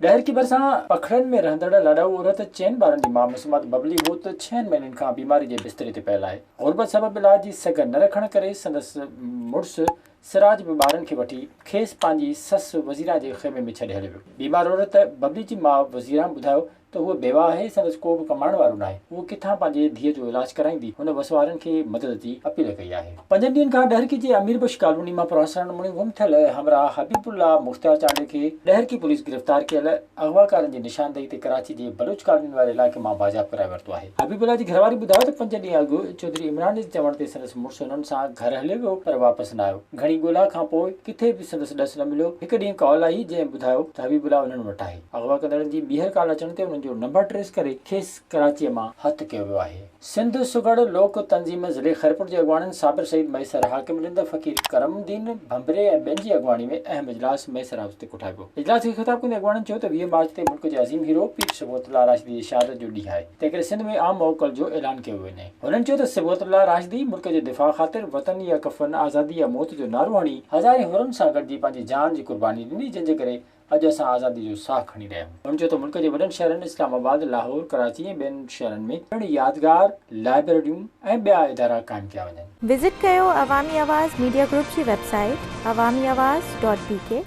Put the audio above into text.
ڏهرڪي ڀرسان پکڙن ۾ رهندڙ لاڏائو عورت چئن ٻارن جي ماء مسمات ببلي هوت ڇهن مهينن کان بيماري جي بستري تي پيل آهي. غربت سبب علاج جي سگهه نه رکڻ ڪري سندس مڙس سراج به ٻارن کي وٺي کيس پنهنجي سس وزيران جي خيمي ۾ ڇڏي هليو ويو. بيمار عورت ببلي جي ماء وزيران ٻڌايو ته هوء بيواهه آهي، سندس ڪو به ڪمائڻ وارو ناهي، هوء ڪٿان پنهنجي ڌيء جو علاج ڪرائيندي؟ هن وس وارن کي مدد جي اپيل ڪئي آهي. پنجن ڏينهن کان ڏهرڪي جي امير بخش ڪالوني مان پراسرار نموني گم ٿيل همراهه حبيب الله مختيار چانڊيو کي ڏهرڪي پوليس گرفتار ڪيل اغواڪارن جي نشاندهي تي ڪراچي جي بلوچ ڪالوني واري علائقي مان بازياب ڪرائي ورتو آهي. حبيب الله جي گهرواري ٻڌايو ته پنج ڏينهن اڳ چوڌري عمران جي چوڻ تي سندس مڙس هنن سان گهر هليو ويو پر واپس نه آيو. گهڻي ڳولا کانپوء ڪٿي به سندس ڏس نه مليو. هڪ ڏينهن ڪال آئي جنهن ٻڌايو ته حبيب الله انهن وٽ آهي. اغوا ڪندڙن جي ٻيهر ڪال اچڻ تي انهن جو نمبر ٽريس ڪري کيس ڪراچيء مان هٿ ڪيو ويو آهي. سنڌ سگهڙ لوڪ تنظيم ضلعي خيرپور جي اڳواڻن صابر سعيد مهيسر، حاڪم رند، فقير ڪرم الدين ڀنڀري ۽ ٻين جي اڳواڻي ۾ اهم اجلاس مهيسر هائوس تي ڪوٺايو ويو. اجلاس کي خطاب ڪندي اڳواڻن چيو ته 20 مارچ تي ملڪ جي عظيم هيرو پير صبغت الله راشدي جي شهادت جو ڏينهن آهي تنهنڪري سنڌ ۾ عام موڪل جو اعلان ڪيو وڃي. هنن چيو ته صبغت الله راشدي ملڪ جي دفاع خاطر وطن يا ڪفن آزادي يا موت جو نعرو هڻي هزارين حرن سان گڏجي پنهنجي جان جي قرباني ڏني جنهن جي ڪري اڄ اسان آزادي جو ساهه کڻي رهيا آهيون. هن چيو ته ملڪ جي وڏن شهرن اسلام آباد، لاهور، ڪراچي ۽ ٻين شهرن ۾ پڻ يادگار لائبرريون ۽ ٻيا ادارا قائم ڪيا وڃن. وزٽ ڪيو عوامي آواز ميڊيا گروپ جي website Awami Awaz dot B K.